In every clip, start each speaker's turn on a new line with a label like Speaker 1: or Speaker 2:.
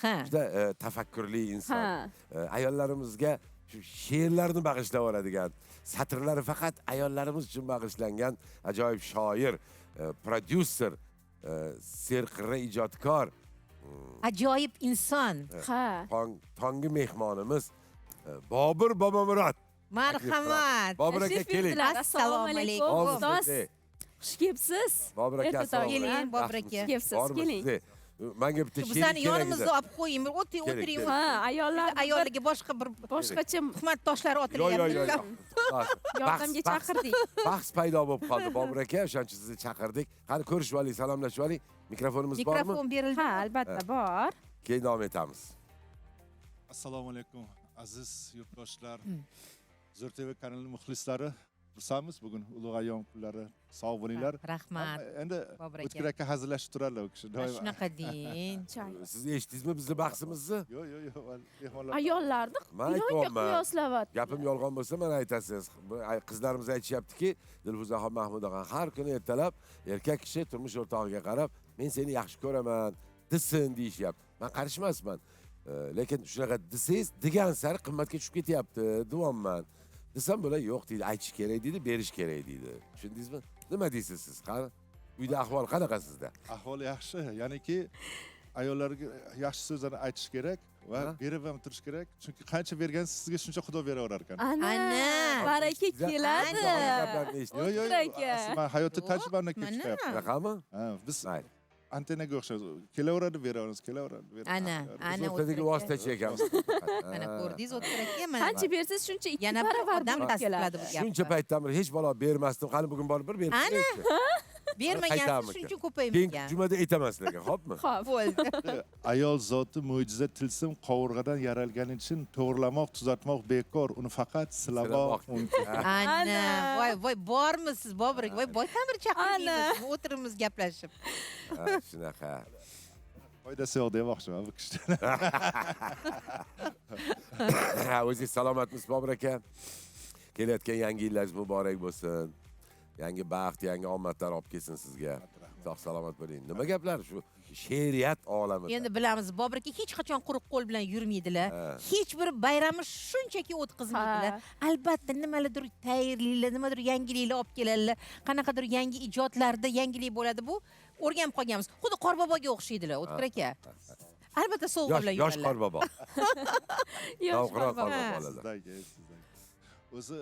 Speaker 1: Juda tafakkurli inson.
Speaker 2: Ha.
Speaker 1: Ayollarimizga shu she'rlarni bag'ishlab yuboradigan, satrlari faqat ayollarimiz uchun bag'ishlangan ajoyib shoir, prodyuser, serqirra ijodkor,
Speaker 3: Ajoyib inson.
Speaker 2: Ha.
Speaker 1: Tonggi mehmonimiz Bobur Bobomurod.
Speaker 3: Marhamat.
Speaker 1: Bobur aka,
Speaker 2: Tashrif
Speaker 1: keling.
Speaker 2: buyurdilar.
Speaker 3: Assalomu
Speaker 2: Assalomu alaykum.
Speaker 3: alaykum.
Speaker 2: Ustoz, xush kelibsiz.
Speaker 1: Bobur aka,
Speaker 2: Erta
Speaker 1: assalomu
Speaker 2: tong.
Speaker 1: alaykum.
Speaker 3: Keling, Bobur aka.
Speaker 1: Yaxshimisiz?
Speaker 2: Kelibsiz,
Speaker 1: Bormisiz?
Speaker 2: keling.
Speaker 1: Manga bitta
Speaker 3: Shu
Speaker 1: she'r
Speaker 3: bizlarni
Speaker 1: kerak
Speaker 3: yonimizda
Speaker 1: edi.
Speaker 3: olib qo'ying, bir o'tiring,
Speaker 1: Kerak,
Speaker 3: o'tiring.
Speaker 1: kerak.
Speaker 2: Ha, ayollar
Speaker 3: Ayollarga boshqa bir
Speaker 2: boshqacha
Speaker 3: tuhmat toshlari
Speaker 1: Yo, yo,
Speaker 3: otilyapti.
Speaker 1: yo, yo.
Speaker 2: yordamga chaqirdik.
Speaker 1: Bahs paydo bo'lib qoldi, Bobur aka, o'shaning uchun sizni chaqirdik. Qani, ko'rishib oling, salomlashib oling. Mikrofonimiz bormi?
Speaker 3: Mikrofon berildi.
Speaker 2: Ha, albatta bor.
Speaker 1: Keyin davom etamiz.
Speaker 4: Assalomu alaykum, aziz yurtdoshlar, Zo'r TV kanali muxlislari. Xursandmiz, bugun ulug' ayyom kunlari, sog' bo'linglar.
Speaker 3: Rahmat.
Speaker 4: Hamma endi
Speaker 3: Bobur aka.
Speaker 4: O'tkir aka hazillashib turadilar u kishi doim.
Speaker 3: Shunaqa deng.
Speaker 2: Choy.
Speaker 1: Siz eshitdingizmi bizni bahsimizni?
Speaker 4: Yo'q, mehmonlar.
Speaker 2: Ayollarni
Speaker 1: Man
Speaker 2: ilonga
Speaker 1: aytyapman.
Speaker 2: qiyoslayapti.
Speaker 1: Gapim yolg'on bo'lsa, mana aytasiz. Bu qizlarimiz aytishyaptiki, Dilfuzaxon Mahmudaxon har kuni ertalab erkak kishi turmush o'rtog'iga qarab, "Men seni yaxshi ko'raman" desin deyishyapti. Men qarshi emasman. Lekin shunaqa desangiz, degan sari qimmatga tushib ketyapti, deyapman. Desam, bular yo'q deydi, aytish kerak deydi, berish kerak deydi. Tushundingizmi? Nima deysiz siz? Qani? Uyda ahvol qanaqa sizda?
Speaker 4: Ahvol yaxshi, ya'niki ayollarga yaxshi so'zlarni aytish kerak va
Speaker 1: Ha?
Speaker 4: berib ham turish kerak, chunki qancha bergansiz, sizga shuncha Xudo beraverar ekan.
Speaker 2: Ana,
Speaker 3: Ana.
Speaker 2: baraka keladi.
Speaker 1: Gaplarni eshitdim.
Speaker 4: Yo'q,
Speaker 2: O'tkir aka.
Speaker 4: asli man hayotda
Speaker 3: Yo'q,
Speaker 4: tajribamdan kelib
Speaker 3: mana.
Speaker 4: chiqyapti.
Speaker 1: Shunaqami?
Speaker 4: Ha, biz
Speaker 1: Mayli.
Speaker 4: antennaga o'xshaymiz, kelaveradi, beraveramiz, kelaveradi, beraveramiz.
Speaker 3: Ana,
Speaker 1: Biz
Speaker 3: ana
Speaker 1: o'rtadagi
Speaker 3: O'tkir aka.
Speaker 1: vositachi ekanmiz.
Speaker 3: Mana ko'rdingiz, O'tkir aka, mana.
Speaker 2: Qancha bersangiz, shuncha ikki
Speaker 3: Yana bir
Speaker 2: baravar
Speaker 3: odam
Speaker 2: bo'lib
Speaker 3: tasdiqladi
Speaker 2: keladi.
Speaker 3: bu gapni.
Speaker 1: Shuncha paytdan beri hech balo bermasdim. Qani, bugun borib bir berib
Speaker 3: Ana.
Speaker 1: qo'yaychi.
Speaker 3: Bermagansiz,
Speaker 1: Qaytamiz.
Speaker 3: shuning uchun
Speaker 1: Keyingi
Speaker 3: ko'paymagan.
Speaker 1: jumada aytaman sizlarga, xo'pmi?
Speaker 2: Xo'p.
Speaker 3: Bo'ldi.
Speaker 4: Ayol zoti mo'jiza, tilsim, qovurg'adan yaralgani uchun to'g'rilamoq, tuzatmoq bekor, uni faqat silamoq
Speaker 1: Silamoq.
Speaker 4: mumkin.
Speaker 3: Ana,
Speaker 2: Ana.
Speaker 3: voy voy, bormisiz, Bobur aka? Voy, boydan bir chaqirdingiz. O'tiribmiz gaplashib.
Speaker 1: Ha, shunaqa.
Speaker 4: Foydasi yo'q demoqchiman bu kishidan.
Speaker 1: Ha, o'zingiz salomatmisiz, Bobur aka? Kelayotgan yangi yillaringiz muborak bo'lsin. Yangi baxt, yangi omadlar olib kelsin sizga. Sog' salomat bo'ling. Nima gaplar shu she'riyat olamida?
Speaker 3: Endi bilamiz, Bobur aka hech qachon quruq qo'l bilan yurmaydilar.
Speaker 1: Ha.
Speaker 3: Hech bir bayramni shunchaki o'tkazmaydilar.
Speaker 2: Ha.
Speaker 3: Albatta nimalardir tayyorlaydilar, nimadir yangiliklar olib keladilar. Qanaqadir yangi ijodlarda yangilik bo'ladi bu. O'rganib qolganmiz. Xuddi Qorboboga o'xshaydilar, O'tkir aka. Albatta sovg'a
Speaker 1: Yosh,
Speaker 3: bilan
Speaker 1: yosh
Speaker 3: yuradilar.
Speaker 1: Qorbobo.
Speaker 2: Yosh
Speaker 1: Navqiron
Speaker 2: Qorbobo.
Speaker 1: Qorbobo.
Speaker 4: Sizdagi, sizdagi. O'zi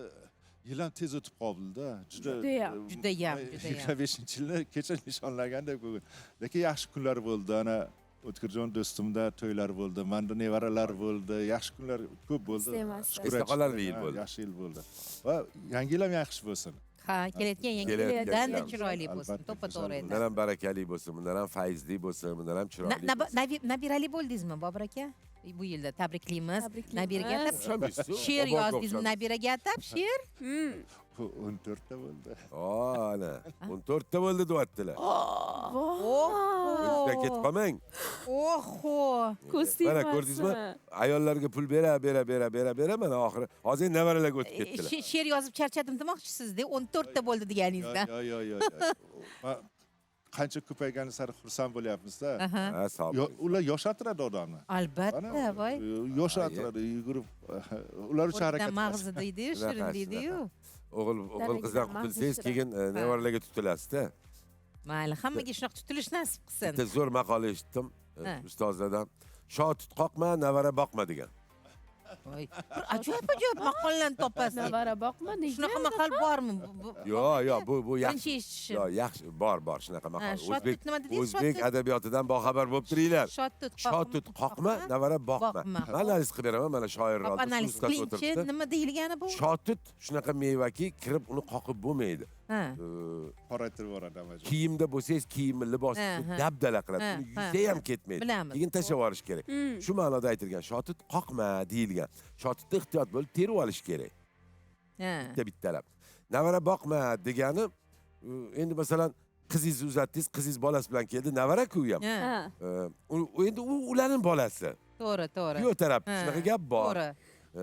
Speaker 4: yil ham tez o'tib qoldi-da. Juda
Speaker 2: Judayam.
Speaker 3: Judayam, judayam.
Speaker 4: 25-yilni kecha nishonlagandek bugun. Lekin yaxshi kunlar bo'ldi. Ana O'tkirjon do'stimda to'ylar bo'ldi, manda nevaralar bo'ldi, yaxshi kunlar ko'p bo'ldi.
Speaker 2: Emas.
Speaker 4: Shukur
Speaker 1: Esda qolarli yil
Speaker 4: Ha,
Speaker 1: bo'ldi.
Speaker 4: Yaxshi yil bo'ldi. Va yangi yil ham yaxshi bo'lsin.
Speaker 3: Ha, kelayotgan yangi
Speaker 1: Kelayotgan
Speaker 3: yildan-da
Speaker 1: yil.
Speaker 3: chiroyli bo'lsin.
Speaker 4: Albatta,
Speaker 3: To'ppa
Speaker 4: go'zal
Speaker 3: to'g'ri
Speaker 4: bo'lsin.
Speaker 1: Bundan
Speaker 3: aytasiz.
Speaker 1: ham barakali bo'lsin, bundan ham fayzli bo'lsin, bundan ham chiroyli bo'lsin.
Speaker 3: Nabirali bo'ldingizmi, Bobur aka? Bu yilda tabriklaymiz.
Speaker 2: Tabriklaymiz.
Speaker 3: Nabiraga atab
Speaker 1: O'xshamaysiz-ku,
Speaker 3: she'r
Speaker 1: boboga
Speaker 3: yozdingizmi
Speaker 1: o'xshamaysiz.
Speaker 3: nabiraga atab she'r?
Speaker 4: 14 ta bo'ldi.
Speaker 1: Ana, 14 ta bo'ldi deyaptilar.
Speaker 3: Oho.
Speaker 1: O'zingizdan ketib qolmang.
Speaker 3: Oho.
Speaker 2: Ko'z
Speaker 1: Mana
Speaker 2: tegmasin.
Speaker 1: ko'rdingizmi? Ayollarga pul bera, bera, bera, bera, bera, mana oxiri hozir endi nevaralarga o'tib ketdilar.
Speaker 3: She'r yozib charchadim demoqchisizda, 14 ta bo'ldi deganingizda.
Speaker 4: Yo. Ma- Qancha ko'paygani sari xursand bo'lyapmiz-da.
Speaker 3: Aha.
Speaker 1: Ha, sog'
Speaker 4: Yo, ular yoshartiradi odamni.
Speaker 3: Albatta,
Speaker 4: Mana,
Speaker 3: voy.
Speaker 4: yoshartiradi, yugurib ular uchun harakat
Speaker 3: O'rtadan mag'zi deydi-yu, shirin
Speaker 1: Shunaqa,
Speaker 3: deydi-yu.
Speaker 1: O'g'il o'g'il
Speaker 2: Daragidan
Speaker 1: qizdan
Speaker 2: mag'zi
Speaker 1: qutulsangiz,
Speaker 2: shirin.
Speaker 1: keyin nevaralarga tutilasizda.
Speaker 3: Mayli, hammaga shunaqa tutilish nasib qilsin.
Speaker 1: Bitta zo'r maqola eshitdim
Speaker 3: Ha.
Speaker 1: ustozlardan. Shotut qoqma, nevara boqma degan.
Speaker 3: Voy, bir ajoyib ajoyib maqollarni topasiz.
Speaker 2: Navara boqma nega?
Speaker 3: Shunaqa maqol bormi?
Speaker 1: Yo'q, bu yaxshi.
Speaker 3: Birinchi eshitishim.
Speaker 1: Yo'q, yaxshi, bor, bor shunaqa maqol.
Speaker 3: Ha, shotut
Speaker 1: O'zbek
Speaker 3: nima dedingiz?
Speaker 1: o'zbek
Speaker 3: Shotut?
Speaker 1: adabiyotidan boxabar bo'lib turinglar.
Speaker 3: Shotut
Speaker 1: Shotut qoqma, nevara boqma.
Speaker 3: Boqma.
Speaker 1: Man analiz qilib beraman, mana shoir
Speaker 3: Hop, analiz
Speaker 1: ustaz
Speaker 3: qilingchi,
Speaker 1: o'tiribdi.
Speaker 3: nima deyilgani bu?
Speaker 1: Shotut shunaqa mevaki, kirib uni qoqib bo'lmaydi.
Speaker 3: Ha.
Speaker 4: Qoraytirib yuboradi hamma joyni.
Speaker 1: Kiyimda bo'lsangiz, kiyimni libosni
Speaker 3: Ha, ha.
Speaker 1: dabdala qiladi.
Speaker 3: Ha,
Speaker 1: Uni
Speaker 3: ha.
Speaker 1: yuzsa ham ketmaydi.
Speaker 3: Bilamiz.
Speaker 1: Keyin tashlab yuborish kerak. Shu ma'noda aytilgan. Shotut qoqma deyilgan. Shotutni ehtiyot bo'lib terib olish kerak.
Speaker 3: Ha.
Speaker 1: Bitta bittalab. Navara boqma degani, endi masalan qizingizni uzatdingiz, qizingiz bolasi bilan keldi, navara-ku u ham.
Speaker 3: Ha.
Speaker 2: Ha.
Speaker 1: Endi u ularning bolasi.
Speaker 3: To'g'ri, to'g'ri.
Speaker 1: Kuyov taraf
Speaker 3: Ha,
Speaker 1: shunaqa gap bor.
Speaker 3: To'g'ri.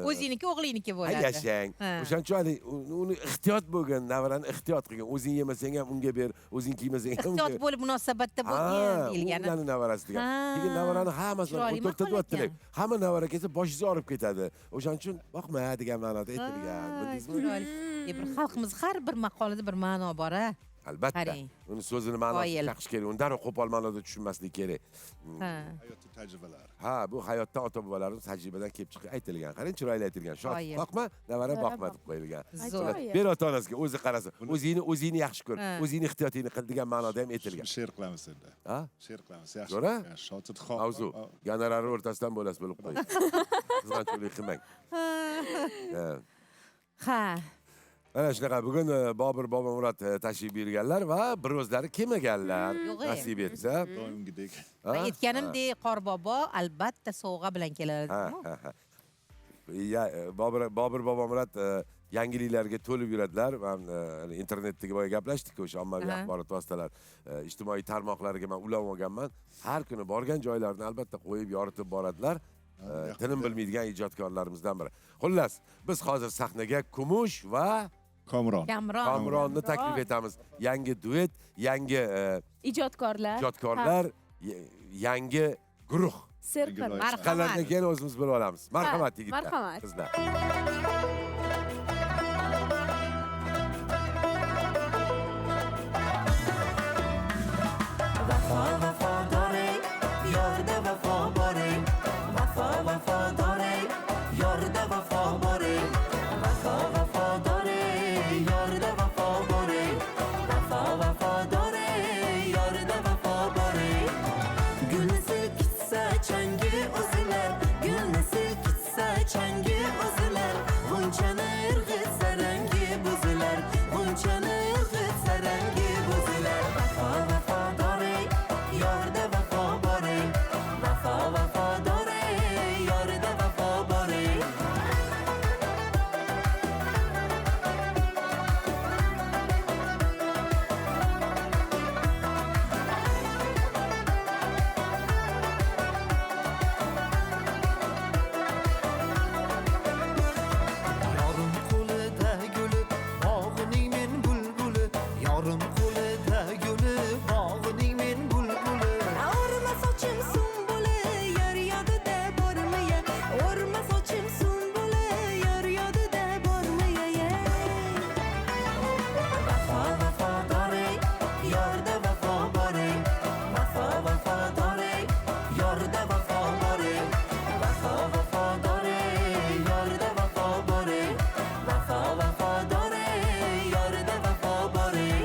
Speaker 3: O'zingniki o'g'lingniki bo'ladi.
Speaker 1: Yashang.
Speaker 3: Ha.
Speaker 1: O'shaning uchun haligi uni ehtiyot bo'lgin, navarani ehtiyot qilgin. O'zing yemasang ham unga ber, o'zing kiymasang ham unga.
Speaker 3: Ehtiyot bo'lib munosabatda bo'lgin
Speaker 1: Ha,
Speaker 3: deyilgani.
Speaker 1: ularni navarasi degan.
Speaker 3: Ha.
Speaker 1: Keyin navarani hammasi
Speaker 3: Chiroyli
Speaker 1: 14 ta
Speaker 3: maqol
Speaker 1: deyaptilar.
Speaker 3: ekan.
Speaker 1: Hamma navara kelsa boshingizni olib ketadi. O'shaning uchun boqma degan ma'noda aytilgan.
Speaker 3: Ha,
Speaker 1: Bildingizmi?
Speaker 3: chiroyli. Bir xalqimiz har bir maqolida bir ma'no bor a.
Speaker 1: Albatta.
Speaker 3: Qarang.
Speaker 1: Uni so'zini ma'nosini
Speaker 3: Qoyil.
Speaker 1: taqish kerak. Uni darrov qo'pol ma'noda tushunmaslik kerak.
Speaker 3: Ha.
Speaker 4: Hayotning tajribalari.
Speaker 1: Ha, bu hayotdan ota-bobolarimiz tajribadan kelib chiqib aytilgan. Qarang, chiroyli aytilgan. Shot
Speaker 3: Qoyil.
Speaker 1: boqma, navara
Speaker 2: Navara
Speaker 1: boqma deb qo'yilgan.
Speaker 3: Zo'r.
Speaker 1: Ber ota-onasiga, o'zi qarasin. O'zingni o'zingni yaxshi ko'r,
Speaker 3: Ha.
Speaker 1: o'zingni ehtiyotingni qil degan ma'noda ham aytilgan.
Speaker 4: She'r qilamiz endi.
Speaker 1: Ha?
Speaker 4: She'r qilamiz. Yaxshi.
Speaker 1: Zo'r, a?
Speaker 4: Shotid xon.
Speaker 1: Mavzu. Gonorari o'rtasidan bo'lasiz bo'lib qo'ying. Qizg'anchilik qilmang. Ha.
Speaker 3: Ha.
Speaker 1: Mana shunaqa bugun Bobur Bobomurod tashrif buyurganlar va bir o'zlari kelmaganlar.
Speaker 3: Yo'q, e.
Speaker 1: Nasib etsa.
Speaker 4: Doimgidek.
Speaker 1: Ha?
Speaker 3: Va aytganimdek Qorbobo albatta sovg'a bilan keladi.
Speaker 1: Ha, ha, ha. Ya, Bobur Bobomurod yangiliklarga to'lib yuradilar. Man internetdagi boya gaplashdik o'sha ommaviy axborot vositalari, ijtimoiy tarmoqlariga man ulanib olganman. Har kuni borgan joylarini albatta qo'yib yoritib boradilar. Tinim bilmaydigan ijodkorlarimizdan biri. Xullas, biz hozir sahnaga Kumush va
Speaker 4: Komron.
Speaker 3: Kamron.
Speaker 1: Kamronni taklif etamiz. Yangi duet, yangi
Speaker 2: ijodkorlar.
Speaker 1: Ijodkorlar, yangi guruh.
Speaker 2: Serqir.
Speaker 3: Marhamat.
Speaker 1: Chiqqanlardan keyin o'zimiz bilib olamiz. Marhamat yigitlar,
Speaker 2: marhamat.
Speaker 1: qizlar.
Speaker 5: Vafo vafodor ey, yorda vafo bor ey. Vafo vafodor ey, yorda vafo bor ey. Vafo vafodor ey, yorda vafo bor ey. Vafo vafodor ey, yorda vafo bor ey. Gulni silkitsa changi uzilar, gulni silkitsa changi uzilar. G'unchani irg'itsa rangi buzilar, g'unchani irg'itsa rangi buzilar. Vafo vafodor ey, yorda vafo bor ey. Vafo vafodor ey, yorda vafo bor ey.
Speaker 6: Yorim qo'lida guli, bog'ining men bulbuli. Yorim qo'lida guli, bog'ining men bulbuli.
Speaker 5: O'rma sochim sumbuli, yor yodida bormiya. O'rma sochim sumbuli, yor yodida bormiya. Vafo vafodor ey, yorda vafo bor ey. Vafo vafodor ey, yorda vafo bor ey. Vafo vafodor ey, yorda vafo bor ey. Vafo vafodor ey, yorda vafo bor ey.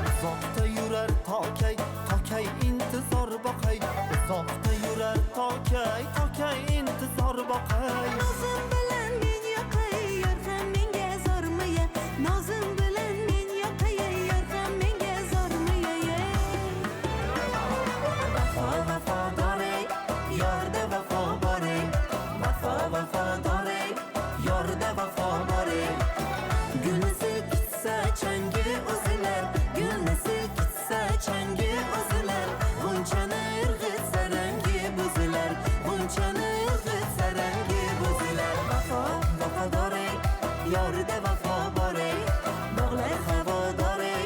Speaker 6: Uzoqda yurar tokay, tokay intizor boqay. Uzoqda yurar tokay, tokay intizor boqay.
Speaker 5: Nozim bilan men yoqay, yor ham menga zormiya. Nozim bilan men yoqay, yor ham menga zormiya. Vafo vafodor ey, yorda vafo bor ey. Vafo vafodor ey, yorda vafo bor ey. Gulni silkitsa changi uzilar, gulni silkitsa changi uzilar. G'unchani irg'itsa rangi buzilar, g'unchani irg'itsa rangi buzilar. Vafo vafodor ey, yorda vafo bor ey. Bog'lar havodor ey,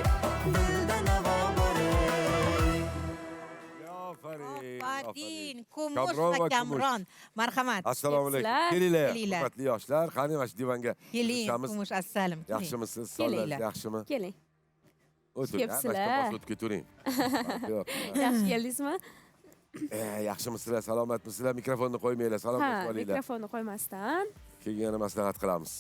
Speaker 5: dilda navo bor ey.
Speaker 1: Ofarin,
Speaker 3: Ofarin, Kumush
Speaker 1: Kamron
Speaker 3: va
Speaker 1: va Kumush.
Speaker 3: Kamron. Marhamat.
Speaker 1: Assalomu alaykum.
Speaker 2: Kelibsizlar.
Speaker 1: Kelinglar,
Speaker 3: Kelinglar.
Speaker 1: hurmatli yoshlar. Qani mana shu divanga
Speaker 3: Keling,
Speaker 1: kirishamiz.
Speaker 3: Kumush assalim. Keling.
Speaker 1: Yaxshimisiz?
Speaker 2: Kelinglar.
Speaker 1: Sog'lar yaxshimi?
Speaker 2: Keling.
Speaker 1: O'tiring, ha,
Speaker 2: Kelibsizlar.
Speaker 1: boshqa bosib o'tib keturing. Yo'q.
Speaker 2: Yaxshi keldingizmi?
Speaker 1: Yaxshimisizlar, salomatmisizlar? Mikrofonni qo'ymanglar,
Speaker 2: Ha,
Speaker 1: salomat bo'linglar.
Speaker 2: mikrofonni qo'ymasdan.
Speaker 1: Keyin yana maslahat qilamiz.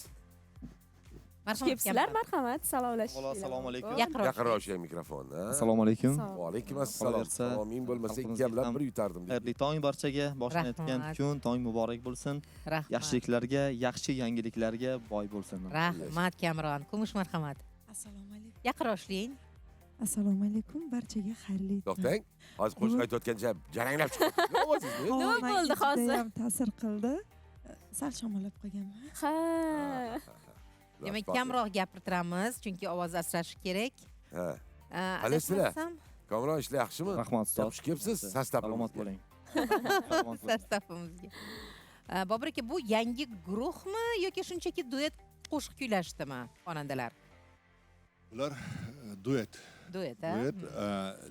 Speaker 3: Marhamat,
Speaker 2: Kelibsizlar,
Speaker 3: Kamron.
Speaker 2: marhamat, salomlashib.
Speaker 7: Avvalo assalomu alaykum.
Speaker 3: Yaqinroq.
Speaker 1: Yaqinroq ushlang mikrofonni. ha?
Speaker 7: Assalomu alaykum.
Speaker 2: Salom.
Speaker 1: Va alaykum assalom.
Speaker 7: Qolaversa,
Speaker 1: Saloming bo'lmasa
Speaker 7: xalqimizga
Speaker 1: ikki hamlab
Speaker 7: ham
Speaker 1: bir yutardim.
Speaker 7: Xayrli tong barchaga. Boshlanayotgan
Speaker 3: Rahmat.
Speaker 7: kun tong muborak bo'lsin.
Speaker 3: Rahmat.
Speaker 7: Yaxshiliklarga, yaxshi yangiliklarga boy bo'lsin.
Speaker 3: Rahmat Kamron. Kumush marhamat.
Speaker 8: Assalomu alaykum.
Speaker 3: Yaqinroq ushlang.
Speaker 8: Assalomu alaykum barchaga xayrli tong.
Speaker 1: To'xtang. Hozir qo'shiq aytayotgancha jaranglab chiqdi. Ovozingiz
Speaker 2: Nima
Speaker 8: Menga
Speaker 2: bo'ldi hozir?
Speaker 8: judayam ta'sir qildi. Sal shamollab qolganman.
Speaker 2: Ha.
Speaker 3: Demak, kamroq gapirtiramiz, chunki ovoz asrash kerak.
Speaker 1: Ha. Qalaysizlar?
Speaker 3: Adashmasam,
Speaker 1: Komron, ishlar yaxshimi?
Speaker 7: Rahmat ustoz.
Speaker 1: Xush kelibsiz
Speaker 7: Salomat
Speaker 1: sostavimizga.
Speaker 7: bo'ling. Salomat bo'ling.
Speaker 3: Sostavimizga. Bobur aka, bu yangi guruhmi yoki shunchaki duet qo'shiq kuylashdimi xonandalar?
Speaker 4: Bular duet.
Speaker 3: Duet, a?
Speaker 4: Duet,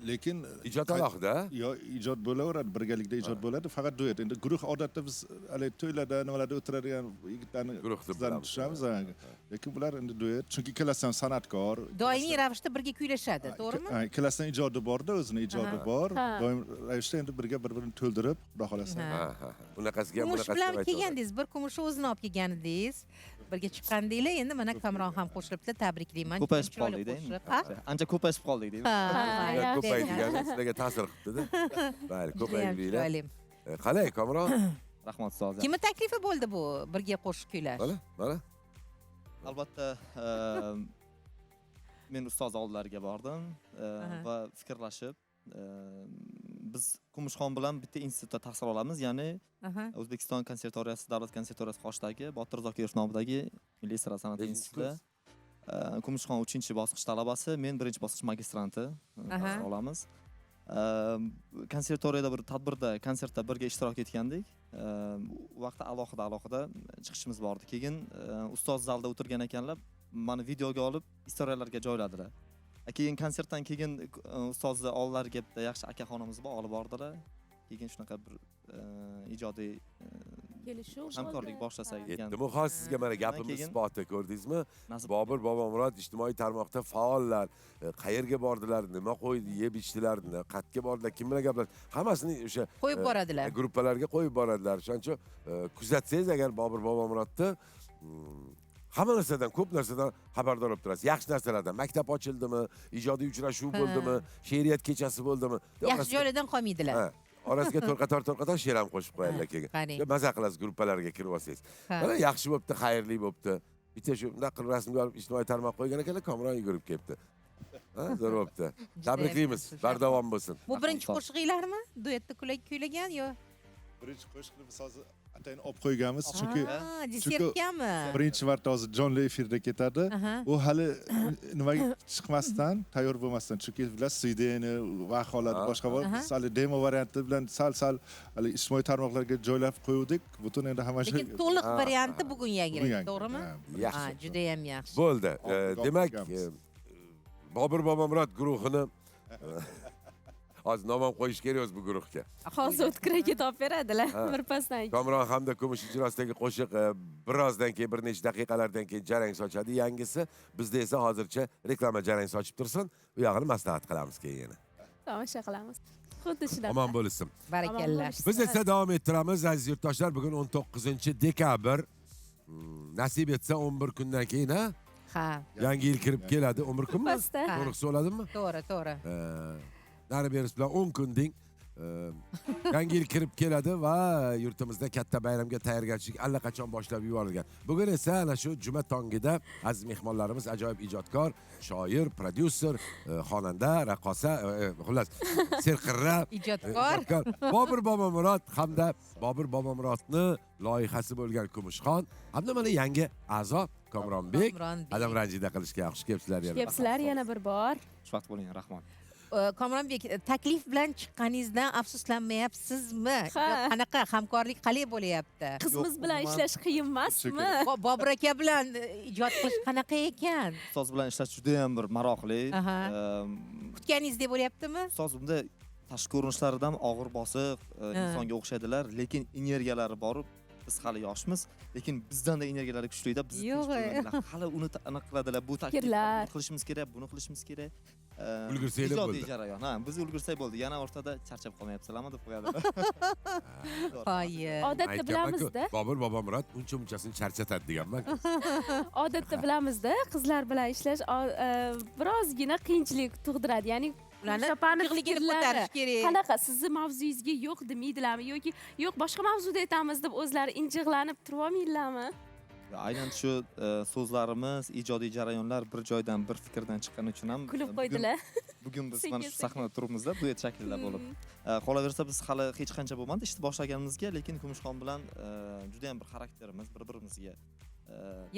Speaker 4: lekin
Speaker 1: Ijod alohida.
Speaker 4: Yo, ijod bo'laveradi, birgalikda ijod bo'ladi, faqat duet. Endi guruh odatda biz haligi to'ylarda, nimalarda o'tiradigan yigitlarni,
Speaker 1: Guruh deb
Speaker 4: qizlarni
Speaker 1: bilamiz.
Speaker 4: tushamiz. Lekin bular endi duet, chunki ikkalasi ham san'atkor.
Speaker 3: Doimiy ravishda birga kuylashadi, to'g'rimi?
Speaker 4: Ha, ikkalasining ijodi borda, o'zini ijodi bor. Doim ravishda endi birga bir-birini to'ldirib, Xudo xohlasa.
Speaker 3: Ha.
Speaker 1: Ha, ha, ha. Unaqasiga ham,
Speaker 3: Kumush
Speaker 1: bunaqasiga
Speaker 3: bilan
Speaker 1: ham aytaveradi.
Speaker 3: kelgandingiz, bir kumushni o'zini olib kelgan edingiz. Birga chiqqandinglar, endi mana Kamron ham qo'shilibdi, tabriklayman.
Speaker 7: Ko'payishib
Speaker 3: Chiroyli
Speaker 7: qoldik-da endi.
Speaker 3: qo'shiq. Ha?
Speaker 7: Ancha ko'payishib qoldik deymi?
Speaker 3: Ha,
Speaker 2: Ha,
Speaker 1: Ular
Speaker 2: yaxshi.
Speaker 1: ko'paydigani sizlarga ta'sir qilibdi-da. Mayli,
Speaker 3: Judayam
Speaker 1: ko'paydinglar.
Speaker 3: chiroyli.
Speaker 1: Qalay, Komron?
Speaker 7: Rahmat ustoz.
Speaker 3: Kimni taklifi bo'ldi bu birga qo'shiq kuylash?
Speaker 1: Mana, mana.
Speaker 7: Albatta, men ustoz oldilariga bordim va fikrlashib, biz Kumushxon bilan bitta institutda tahsil olamiz, ya'ni O'zbekiston konservatoriyasi, Davlat konservatoriyasi qoshidagi Botir Zokirov nomidagi Milliy sirot san'ati
Speaker 1: Nechinchi
Speaker 7: institutida.
Speaker 1: kurs?
Speaker 7: Kumushxon 3-bosqich talabasi, men 1-bosqich magistranti tahsil olamiz. Konservatoriyada bir tadbirda, konsertda birga ishtirok etgandik. U vaqtda alohida alohida chiqishimiz bor edi. Keyin ustoz zalda o'tirgan ekanlar, meni videoga olib istoriyalarga joyladilar. Keyin konsertdan keyin ustozni oldilariga bitta yaxshi akaxonamiz bor, olib bordilar. Keyin shunaqa bir ijodiy
Speaker 2: Kelishuv
Speaker 7: hamkorlik
Speaker 2: bo'ldi.
Speaker 7: boshlasak degan.
Speaker 1: Yetdimi hozir sizga mana gapimiz
Speaker 7: Keyin-
Speaker 1: isboti, ko'rdingizmi?
Speaker 7: Nasib
Speaker 1: Bobur Bobomurod ijtimoiy tarmoqda faollar, qayerga bordilar, nima qo'ydi, yeb ichdilar, qayerga bordilar, kim bilan gaplashdi, hammasini o'sha
Speaker 3: Qo'yib boradilar.
Speaker 1: gruppalarga qo'yib boradilar. Shuning uchun kuzatsangiz agar Bobur Bobomurodni, hamma narsadan, ko'p narsadan xabardor bo'lib turasiz. Yaxshi narsalardan, maktab ochildimi, ijodiy uchrashuv bo'ldimi, she'riyat kechasi bo'ldimi?
Speaker 3: Yaxshi joylardan qolmaydilar.
Speaker 1: Ha, orasiga to'rqator to'rqator she'r ham qo'shib qo'yadilar keyin.
Speaker 3: Qarang.
Speaker 1: Maza qilasiz gruppalarga kirib olsangiz.
Speaker 3: Ha.
Speaker 1: Mana yaxshi bo'pti, xayrli bo'pti. Bitta shu bunday qilib rasmga olib ijtimoiy tarmoq qo'ygan ekanlar, Komron yugurib kelibdi. Ha, zo'r bo'pti. Tabriklaymiz.
Speaker 3: yaxshi.
Speaker 1: Bardavom bo'lsin.
Speaker 3: Bu birinchi qo'shig'inglarmi? Duetda kuylagan yo?
Speaker 4: Birinchi qo'shiqni biz hozir atayin olib qo'yganmiz, chunki
Speaker 3: Ha, desertgami?
Speaker 4: birinchi marta hozir jonli efirda ketadi. U hali nimaga chiqmasdan, tayyor bo'lmasdan, chunki bilasiz, svideni va holat boshqa bor. Biz hali demo varianti bilan sal-sal hali ijtimoiy tarmoqlarga joylab qo'yuvdik. Butun endi hamma
Speaker 3: Lekin to'liq varianti bugun yangilaydi,
Speaker 4: yangi,
Speaker 3: to'g'rimi?
Speaker 4: ha.
Speaker 1: Yaxshi.
Speaker 3: Ha, juda ham yaxshi.
Speaker 1: Bo'ldi.
Speaker 4: Olib
Speaker 1: Demak,
Speaker 4: qo'yganmiz.
Speaker 1: Bobur Bobomurod guruhini hozir nom ham qo'yish kerak o'zi bu guruhga.
Speaker 2: Hozir O'tkir aka topib beradilar birpasdan keyin.
Speaker 1: Komron hamda Kumush ijrosidagi qo'shiq birozdan keyin, bir necha daqiqalardan keyin jarang sochadi yangisi. Bizda esa hozircha reklama jarang sochib tursin. U yog'ini maslahat qilamiz keyin yana.
Speaker 2: Tomosha qilamiz. Xuddi shunaqa.
Speaker 1: Omon bo'lsin.
Speaker 3: Barakalla.
Speaker 2: Omon bo'lishsin.
Speaker 1: Biz esa davom ettiramiz aziz yurtdoshlar. Bugun 19 dekabr. Nasib etsa 11 kundan keyin, ha?
Speaker 3: Ha,
Speaker 1: Yangi yil kirib keladi. 11 kunmi?
Speaker 2: Pastda.
Speaker 3: Ha.
Speaker 1: To'g'ri so'ladimmi?
Speaker 3: To'g'ri, to'g'ri.
Speaker 1: Nari berisi bilan 10 kun deng. Yangi yil kirib keladi va yurtimizda katta bayramga tayyorgarchilik allaqachon boshlab yuborilgan. Bugun esa ana shu juma tongida aziz mehmonlarimiz ajoyib ijodkor, shoir, prodyuser, xonanda, raqqosa, xullas, serqirra
Speaker 3: Ijodkor.
Speaker 1: Ijodkor Bobur Bobomurod hamda Bobur Bobomurodni loyihasi bo'lgan Kumushxon hamda mana yangi a'zo Komronbek
Speaker 3: Komronbek.
Speaker 1: Qadam ranjida qilishga xush kelibsizlar yana.
Speaker 2: Kelibsizlar yana bir bor.
Speaker 7: Xushvaqt bo'ling, rahmat.
Speaker 3: Komronbek, taklif bilan chiqqaningizdan afsuslanmayapsizmi?
Speaker 2: Ha.
Speaker 3: Yo, qanaqa hamkorlik qalay bo'lyapti?
Speaker 2: Qizimiz
Speaker 7: Yo'q,
Speaker 2: bilan
Speaker 7: umuman.
Speaker 2: ishlash qiyin emasmi?
Speaker 3: Bobur aka bilan ijod qilish qanaqa ekan?
Speaker 7: Ustoz bilan ishlash juda ham bir maroqli.
Speaker 3: Kutganingizdek bo'lyaptimi?
Speaker 7: Ustoz bunda tashqi ko'rinishlaridan og'ir bosiq insonga o'xshaydilar, lekin energiyalari borib, biz hali yoshmiz, lekin bizdan-da energiyalari kuchlida, bizni
Speaker 3: Yo'q,
Speaker 7: tinch qo'ymaydilar. Hali uni anaqa qiladilar, bu taklif
Speaker 2: Fikrlar.
Speaker 7: buni qilishimiz kerak, buni qilishimiz kerak.
Speaker 1: Ulgursanglar
Speaker 7: Ijodiy
Speaker 1: bo'ldi.
Speaker 7: jarayon. Ha, biz ulgursak bo'ldi. Yana o'rtada charchab qolmayapsizlarmi deb qo'yadilar.
Speaker 3: Qoyil.
Speaker 2: Odatda
Speaker 1: Aytganman-ku,
Speaker 2: bilamizda.
Speaker 1: Bobur Bobomurod uncha munchasini charchatadi deganman.
Speaker 2: Odatda bilamizda, qizlar bilan ishlash birozgina qiyinchilik tug'diradi. Ya'ni
Speaker 3: Ularni
Speaker 2: Opani
Speaker 3: tig'ligini
Speaker 2: fikrlari
Speaker 3: ko'tarish kerak.
Speaker 2: Qanaqa sizni mavzuyingizga yo'q demaydilarmi yoki yo'q boshqa mavzuda aytamiz deb o'zlari injiqlanib turib olmaydilarmi?
Speaker 7: Aynan shu so'zlarimiz, ijodiy jarayonlar bir joydan, bir fikrdan chiqqani uchun ham
Speaker 2: Kulib qo'ydilar.
Speaker 7: Bugun biz mana shu
Speaker 2: Sekin-sekin.
Speaker 7: sahnada turibmizda, duet shaklida bo'lib. Qolaversa biz hali hech qancha bo'lmadi ishni boshlaganimizga, lekin Kumushxon bilan juda ham bir xarakterimiz bir-birimizga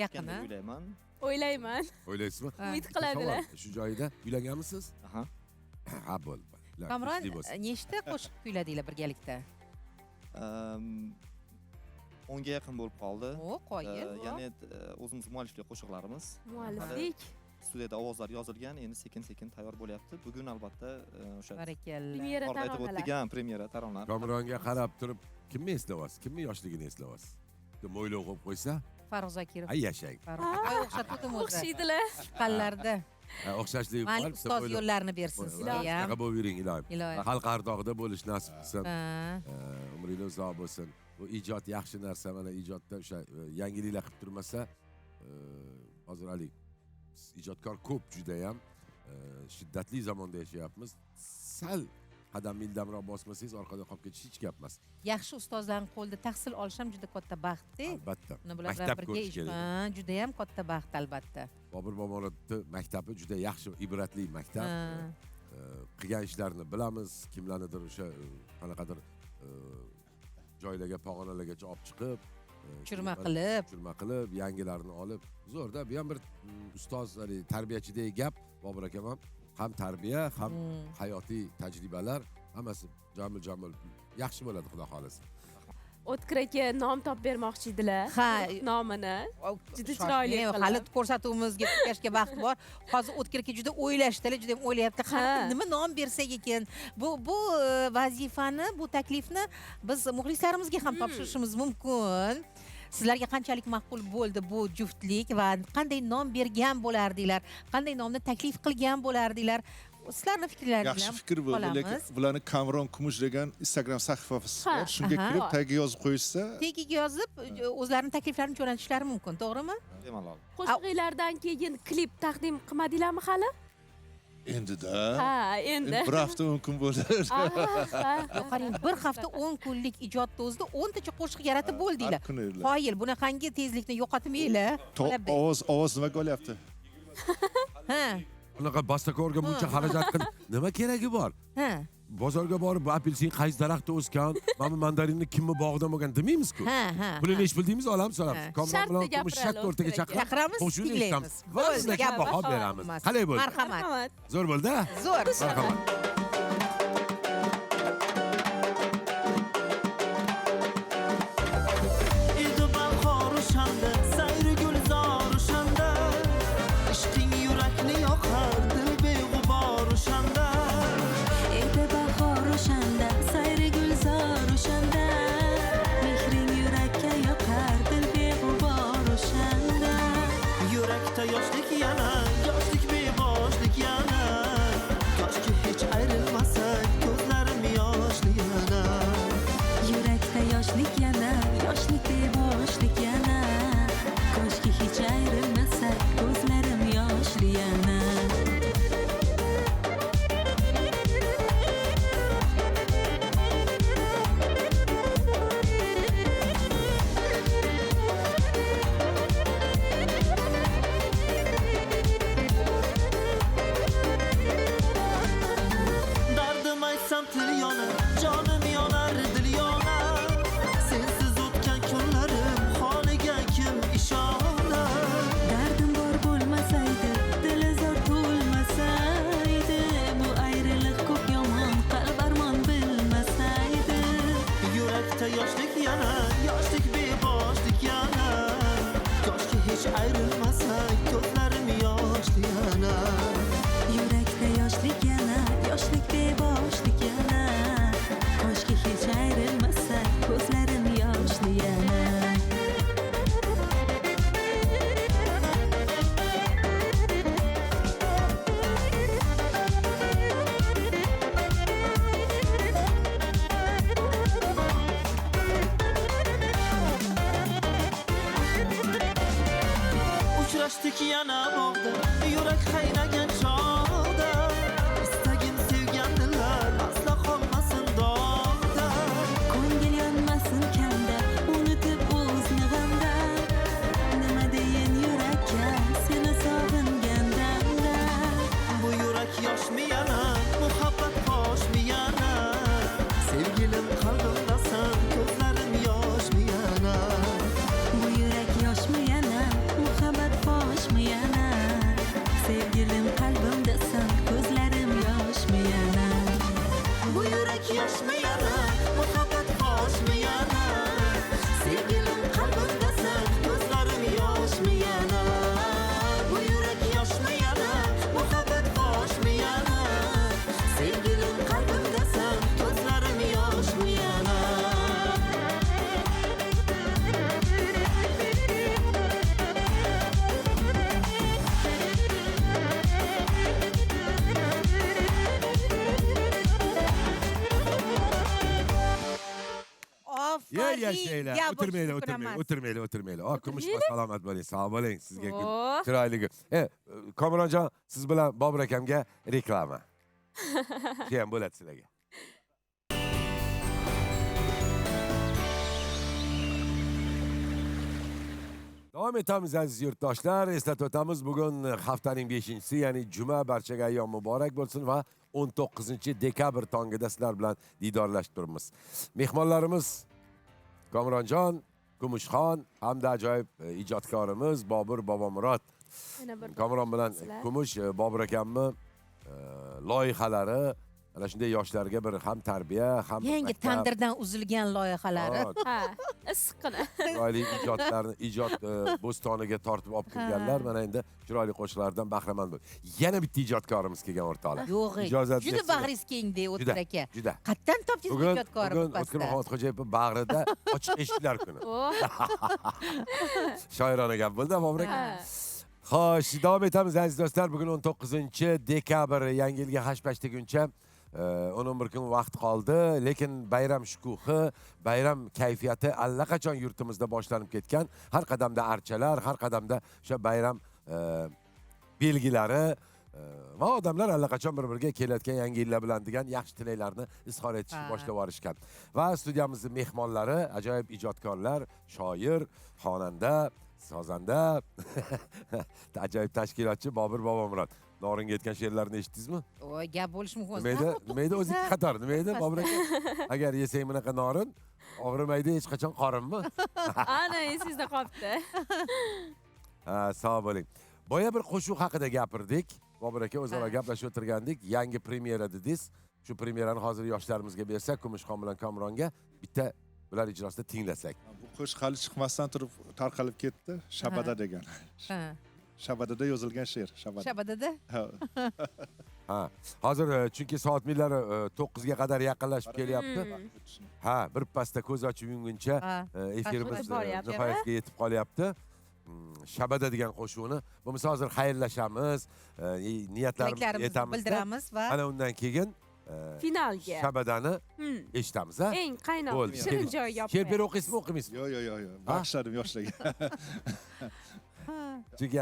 Speaker 3: Yaqin,
Speaker 7: tushgan deb
Speaker 3: a?
Speaker 7: o'ylayman.
Speaker 2: O'ylayman.
Speaker 1: O'ylaysizmi?
Speaker 2: Umid qiladilar.
Speaker 1: Savol, shu joyida uylanganmisiz?
Speaker 7: Aha.
Speaker 1: Ha, bo'ldi.
Speaker 3: Komron,
Speaker 1: Tinchlik bo'lsin.
Speaker 3: nechta qo'shiq kuyladinglar birgalikda?
Speaker 7: 10ga yaqin bo'lib qoldi.
Speaker 3: O, qoyil.
Speaker 7: Ya'ni o'zimiz mualliflik qo'shiqlarimiz.
Speaker 2: Mualliflik.
Speaker 7: Studiyada ovozlar yozilgan, endi sekin-sekin tayyor bo'lyapti. Bugun albatta o'sha
Speaker 3: Barakalla.
Speaker 2: Premyera
Speaker 7: Yuqorida aytib
Speaker 2: taronalar.
Speaker 7: o'tdik, ha, premyera taronalar.
Speaker 1: Komronga qarab turib kimni eslayapsiz? Kimni yoshligini eslayapsiz? Bitta mo'ylov qo'yib qo'ysa,
Speaker 3: Farruh Zokirov.
Speaker 1: ay yashang.
Speaker 3: Farruh. Ay, o'xshatuvdim o'zi.
Speaker 2: O'xshaydilar.
Speaker 3: Chiqqanlarda.
Speaker 1: Ha, o'xshashligi
Speaker 3: Mayli,
Speaker 1: bor, bitta
Speaker 3: ustoz
Speaker 1: mo'ylov
Speaker 3: yo'llarini bersin
Speaker 1: Voy,
Speaker 3: sizga ham.
Speaker 1: Shunaqa bo'lib yuring, iloyim.
Speaker 3: Iloyim.
Speaker 1: Xalq ardog'ida bo'lish nasib qilsin.
Speaker 3: Ha.
Speaker 1: Umringiz uzoq bo'lsin. Bu ijod yaxshi narsa, mana ijodda o'sha yangiliklar qilib turmasa, hozir haligi ijodkor ko'p juda ham, shiddatli zamonda yashayapmiz. Sal qadamni ildamroq bosmasangiz orqada qolib ketish hech gap emas.
Speaker 3: Yaxshi ustozlarning qo'lida tahsil olish ham juda katta baxt-da.
Speaker 1: Albatta.
Speaker 3: Uni bular bilan
Speaker 1: Maktab
Speaker 3: birga
Speaker 1: ko'rish
Speaker 3: ish,
Speaker 1: kerak.
Speaker 3: ha, juda ham katta baxt albatta.
Speaker 1: Bobur Bobomurodni maktabi juda yaxshi, ibratli maktab.
Speaker 3: Ha.
Speaker 1: Qilgan ishlarini bilamiz, kimlarnidir o'sha qanaqadir joylarga, pog'onalargacha olib chiqib,
Speaker 3: Uchirma qilib.
Speaker 1: Uchirma qilib, yangilarini olib, zo'rda. Bu ham bir ustoz, ya'ni tarbiyachidek gap. Bobur akam ham tarbiya, ham hayotiy tajribalar, hammasi jamil-jamil yaxshi bo'ladi, xudo xohlasa.
Speaker 2: O'tkir aka nom topib bermoqchi edilar.
Speaker 3: Ha.
Speaker 2: Nomini. Juda
Speaker 3: Shoshmang,
Speaker 2: chiroyli qilib.
Speaker 3: Hali ko'rsatuvimizga tugashga vaqt bor. Hozir O'tkir aka juda o'ylashdilar, juda ham o'ylayapti.
Speaker 2: Ha.
Speaker 3: Qani nima nom bersak ekan? Bu vazifani, bu taklifni biz muxlislarimizga ham topshirishimiz mumkin. Sizlarga qanchalik ma'qul bo'ldi bu juftlik va qanday nom bergan bo'lardinglar? Qanday nomni taklif qilgan bo'lardinglar? Sizlarning fikrlaringizni
Speaker 4: Yaxshi
Speaker 3: ham
Speaker 4: fikr bu, lekin
Speaker 3: olamiz.
Speaker 4: bularni Kamron Kumush degan Instagram sahifasi
Speaker 2: Ha,
Speaker 4: bor. Shunga
Speaker 3: aha.
Speaker 4: kirib tagiga yozib qo'yishsa,
Speaker 3: Tagiga yozib, o'zlarining takliflarini jo'natishlari mumkin, to'g'rimi?
Speaker 7: Bemalol.
Speaker 2: Qo'shig'inglardan keyin klip taqdim qilmadinglarmi hali?
Speaker 4: Endi-da.
Speaker 2: Ha, endi.
Speaker 4: Bir hafta 10 kun bo'ldi.
Speaker 2: Aha.
Speaker 3: Yo'q, qarang, bir hafta 10 kunlik ijodda o'zida 10 tacha qo'shiq yaratib bo'ldinglar.
Speaker 4: Har kuni ular.
Speaker 3: Qoyil, bunaqangi tezlikni yo'qotmanglar.
Speaker 4: Ovoz nimaga olyapti?
Speaker 3: Ha.
Speaker 1: Unaqa bastakorga buncha xarajat qilib nima keragi bor?
Speaker 3: Ha.
Speaker 1: Bozorga borib bu apelsin qaysi daraxtda o'sgan, mana bu mandarinni kimni bog'idan bo'lgan demaymiz-ku.
Speaker 3: Ha, ha.
Speaker 1: Pulini nechi pul deymiz, olamiz, solamiz.
Speaker 3: Ha.
Speaker 1: Komron
Speaker 2: Shartda
Speaker 1: bilan Kumush
Speaker 2: gapiradi,
Speaker 1: shartta o'rtaga
Speaker 2: o'tkir aka.
Speaker 1: chaqirib,
Speaker 3: Chaqiramiz,
Speaker 1: qo'shuvni
Speaker 3: tinglaymiz.
Speaker 1: eshitamiz. Va
Speaker 3: Bo'ldi,
Speaker 1: sizlarga
Speaker 3: gap
Speaker 1: baho
Speaker 3: baho
Speaker 1: beramiz.
Speaker 3: emas.
Speaker 1: Qalay bo'ldi?
Speaker 3: Marhamat.
Speaker 2: Marhamat.
Speaker 1: Zo'r bo'ldi-a?
Speaker 3: Zo'r.
Speaker 1: Marhamat.
Speaker 6: Edi bahor o'shanda, sayri gulzor o'shanda, ishqing yurakni yoqar, dil beg'ubor o'shanda.
Speaker 9: Edi bahor o'shanda, sayri gulzor o'shanda, mehring yurakka yoqar, dil beg'ubor o'shanda.
Speaker 6: Yurakda yoshlik yana, yoshlik beboshlik yana, koshki hech ayrilmasak, ko'zlarim yoshli yana.
Speaker 9: Yurakda yoshlik yana, yoshlik beboshlik yana, koshki hech ayrilmasak, ko'zlarim yoshli yana.
Speaker 6: Dardim aytsam til yonar, jonim yonar, dil yonar. Sensiz o'tgan kunlarim holiga kim ishonar?
Speaker 9: Dardim bor bo'lmasaydi, dili zor to'lmasaydi, bu ayriliq ko'p yomon, qalb armon bilmasaydi.
Speaker 6: Yurakda yoshlik yana, yoshlik beboshlik yana, koshki hech ayrilmasak, ko'zlarim yoshli yana.
Speaker 9: Yurakda yoshlik yana, yoshlik beboshlik yana, koshki hech ayrilmasak, ko'zlarim yoshli yana.
Speaker 6: Uchrashdik yana bog'da, yurak qaynagan chog'da, istagim sevgan dillar asla qolmasin dog'da.
Speaker 9: Ko'ngil yonmasin kanda, unutib o'zni g'amda, nima
Speaker 3: Ofarin.
Speaker 1: Yashanglar.
Speaker 3: Gap
Speaker 1: O'tirmanglar,
Speaker 3: bo'lishni
Speaker 1: o'tirmanglar,
Speaker 3: emas.
Speaker 1: o'tirmanglar, o'tirmanglar. O, Kumush salomat bo'ling, sog' bo'ling sizga.
Speaker 2: Oh.
Speaker 1: Chiroyli. Komronjon, siz bilan Bobur akamga reklama. Shu ham bo'ladi sizlarga. Davom etamiz aziz yurtdoshlar. Eslatib o'tamiz, bugun haftaning 5-chisi, ya'ni juma, barchaga ayyom muborak bo'lsin va 19 dekabr tongida sizlar bilan diydorlashib turibmiz. Mehmonlarimiz Komronjon, Kumushxon hamda ajoyib ijodkorimiz Bobur Bobomurod.
Speaker 2: Yana bir
Speaker 1: Komron bilan
Speaker 2: sizlar.
Speaker 1: Kumush, Bobur akamni loyihalari ana shunday yoshlarga bir ham tarbiya, ham bir
Speaker 3: Yangi
Speaker 1: maktab.
Speaker 3: tandirdan uzilgan loyihalari.
Speaker 1: Ha,
Speaker 2: Ha, issiqqina.
Speaker 1: Chiroyli ijodlarni ijod bo'stoniga tortib olib kirganlar, mana endi chiroyli qo'shiqlardan bahramand bo'ldi. Yana bitta ijodkorimiz kelgan, o'rtoqlar.
Speaker 3: Yo'q,
Speaker 1: Ijozat
Speaker 3: juda
Speaker 1: bersinlar.
Speaker 3: bag'ringiz kengda O'tkir
Speaker 1: Juda,
Speaker 3: aka.
Speaker 1: juda.
Speaker 3: Qayerdan topdingiz
Speaker 1: Bugun
Speaker 3: ijodkorni
Speaker 1: bugun
Speaker 3: bu
Speaker 1: O'tkir
Speaker 3: pastda?
Speaker 1: Muhammadxo'jayevning bag'rida ochiq eshiklar kuni.
Speaker 2: Oh.
Speaker 1: Shoirona gap bo'ldi, Bobur aka.
Speaker 2: Ha.
Speaker 1: Xo'sh, davom etamiz aziz do'stlar. Bugun 19 dekabr, yangi yilga hashpash deguncha 11 kun vaqt qoldi, lekin bayram shukuhi, bayram kayfiyati allaqachon yurtimizda boshlanib ketgan. Har qadamda archalar, har qadamda o'sha bayram belgilari va odamlar allaqachon bir-biriga kelayotgan yangi yillar bilan degan yaxshi tilaklarni izhor etishni boshlab yuborishgan. Va studiyamizning mehmonlari ajoyib ijodkorlar, shoir, xonanda, sozanda, ajoyib tashkilotchi Bobur Bobomurod. Noringa aytgan she'rlarni eshitdingizmi?
Speaker 3: Voy, gap bo'lishi mumkin.
Speaker 1: Nima edi? Nima edi? O'zi ikki qator. Nima edi, Bobur aka? Agar yesang bunaqa norin, og'rimaydi hech qachon qorinmi?
Speaker 2: Ana esingizda qolibdi.
Speaker 1: Ha, sog' bo'ling. Boya bir qo'shiq haqida gapirdik. Bobur aka, o'zaro gaplashib o'tirgandik. Yangi premyera dedingiz. Shu premyerani hozir yoshlarimizga bersak, Kumushxon bilan Komronga bitta bular ijrosida tinglasak.
Speaker 4: Bu qo'shiq hali chiqmasdan turib tarqalib ketdi. Shabada degan. Shabadada yozilgan she'r. Shabada.
Speaker 3: Shabadada?
Speaker 4: Ha.
Speaker 1: Ha, hozir chunki soat millari 9 ga qadar yaqinlashib kelyapti. Ha, bir pasda ko'z ochib yumguncha efirimiz
Speaker 2: O'tib boryapti.
Speaker 1: nihoyasiga yetib qolyapti. Shabada degan qo'shiqni bo'lmasa hozir xayrlashamiz, niyatlarimizni
Speaker 3: Tilaklarimizni
Speaker 1: aytamiz.
Speaker 3: bildiramiz va
Speaker 1: Ana undan keyin
Speaker 2: Finalga.
Speaker 1: Shabadani eshitamiz, ha?
Speaker 2: Eng qaynoq,
Speaker 1: Bo'ldi.
Speaker 2: shirin joyga olib
Speaker 1: She'r
Speaker 2: qo'yamiz.
Speaker 1: o'qiysizmi, o'qimaysizmi?
Speaker 4: Yo'q, yo'q, yo'q, yo'q. Bag'ishladim yoshlarga.
Speaker 1: Chunki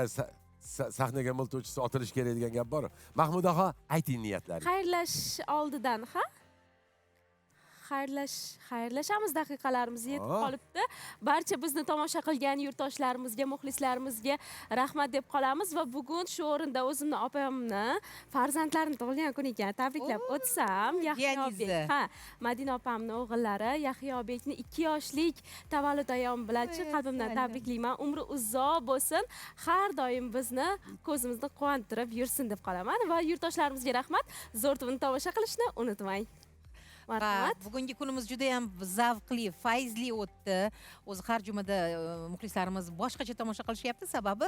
Speaker 1: sahnaga miltovchisi otilishi kerak degan gap bor. Mahmudaxon, ayting niyatlaringizni.
Speaker 2: Xayrlash oldidan, ha? Xayrlashamiz, daqiqalarimiz yetib qolibdi. Barcha bizni tomosha qilgan yurtdoshlarimizga, muxlislarimizga rahmat deb qolamiz va bugun shu o'rinda o'zimni opamni farzandlarini tug'ilgan kuni ekan, tabriklab o'tsam, Yahyobek,
Speaker 3: jiyaningizni.
Speaker 2: ha, Madina opamni o'g'illari Yahyobekni 2 yoshlik tavallud ayyomi bilan chin
Speaker 3: Voy,
Speaker 2: qalbimdan
Speaker 3: asalim.
Speaker 2: tabriklayman. Umri uzoq bo'lsin, har doim bizni ko'zimizni quvontirib yursin deb qolaman va yurtdoshlarimizga rahmat. Zo'r TVni tomosha qilishni unutmang.
Speaker 3: Va
Speaker 2: Marhamat.
Speaker 3: bugungi kunimiz juda ham zavqli, fayzli o'tdi. O'zi har jumada muxlislarimiz boshqacha tomosha qilishyapti, sababi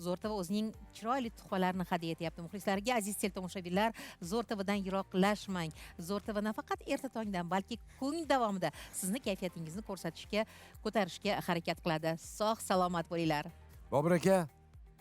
Speaker 3: Zo'r TV o'zining chiroyli tuhfalarini hadya etyapti muxlislariga. Aziz teletomoshabinlar, Zo'r TVdan yiroqlashmang. Zo'r TV nafaqat erta tongdan, balki kun davomida sizni kayfiyatingizni ko'rsatishga, ko'tarishga harakat qiladi. Sog' salomat bo'linglar.
Speaker 1: Bobur aka,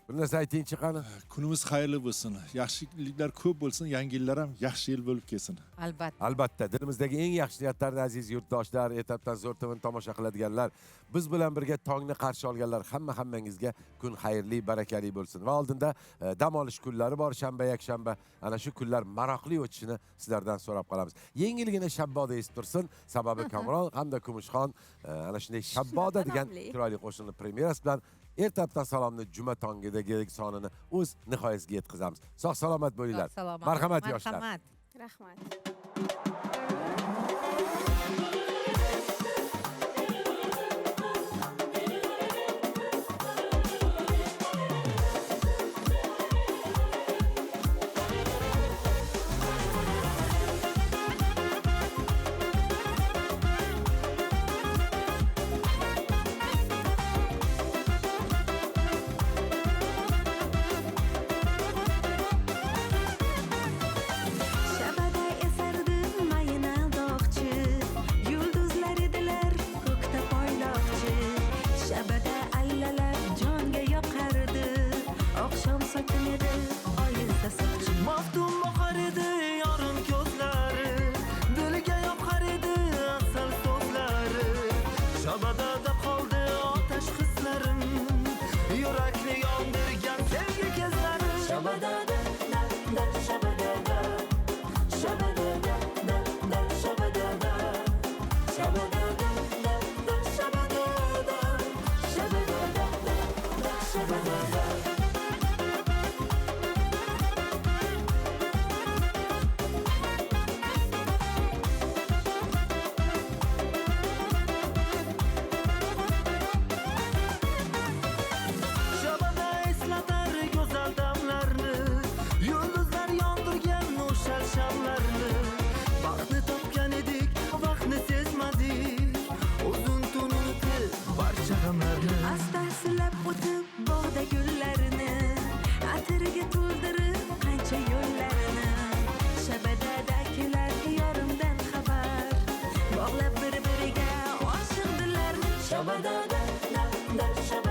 Speaker 1: bir narsa aytingchi qani.
Speaker 4: Kunimiz xayrli bo'lsin. Yaxshiliklar ko'p bo'lsin, yangi yillar ham yaxshi yil bo'lib kelsin.
Speaker 3: Albatta.
Speaker 1: Albatta, dilimizdagi eng yaxshi niyatlarni aziz yurtdoshlar, ertalabdan Zo'r TVni tomosha qiladiganlar, biz bilan birga tongni qarshi olganlar, hamma hammangizga kun xayrli, barakali bo'lsin. Va oldinda dam olish kunlari bor, shanba, yakshanba. Ana shu kunlar maroqli o'tishini sizlardan so'rab qolamiz. Yengilgina shabboda esib tursin, sababi Komron hamda Kumushxon ana shunday shabboda degan
Speaker 2: Anomli.
Speaker 1: chiroyli qo'shiqni premyerasi bilan ertalabdan salomni juma tongidagi sonini o'z nihoyasiga yetkazamiz. Sog' salomat bo'linglar.
Speaker 3: Sog' salomat.
Speaker 1: Marhamat yoshlar.
Speaker 3: Marhamat.
Speaker 2: Rahmat.
Speaker 9: Shabada esardi mayin aldoqchi, yulduzlar edilar ko'kda poyloqchi. Shabada allalab jonga yoqardi, oqshom sokin edi, oyilsa soqchi.
Speaker 6: Maftun boqar edi yorim ko'zlari, dilga yoqar edi asal so'zlari. Shabadada qoldi otash hislarim, yurakni yondirgan sevgi kezlari. Shabadada da da shabadada, shabadada da da shabadada, shabadada da da shabadada, shabadada da da shabadada. Shabada eslatar go'zal damlarni, yulduzlar yondirgan o'shal shamlarni. Baxtni topgan edik, vaqtni sezmadik, uzun tun unutib barcha g'amlarni.
Speaker 9: Asta silab o'tib bog'da gullarini, atirga to'ldirib qancha yo'llarini. Shabadada kelar yorimdan xabar, bog'lab bir-biriga oshiq dillarni. Shabadada da da shabadada.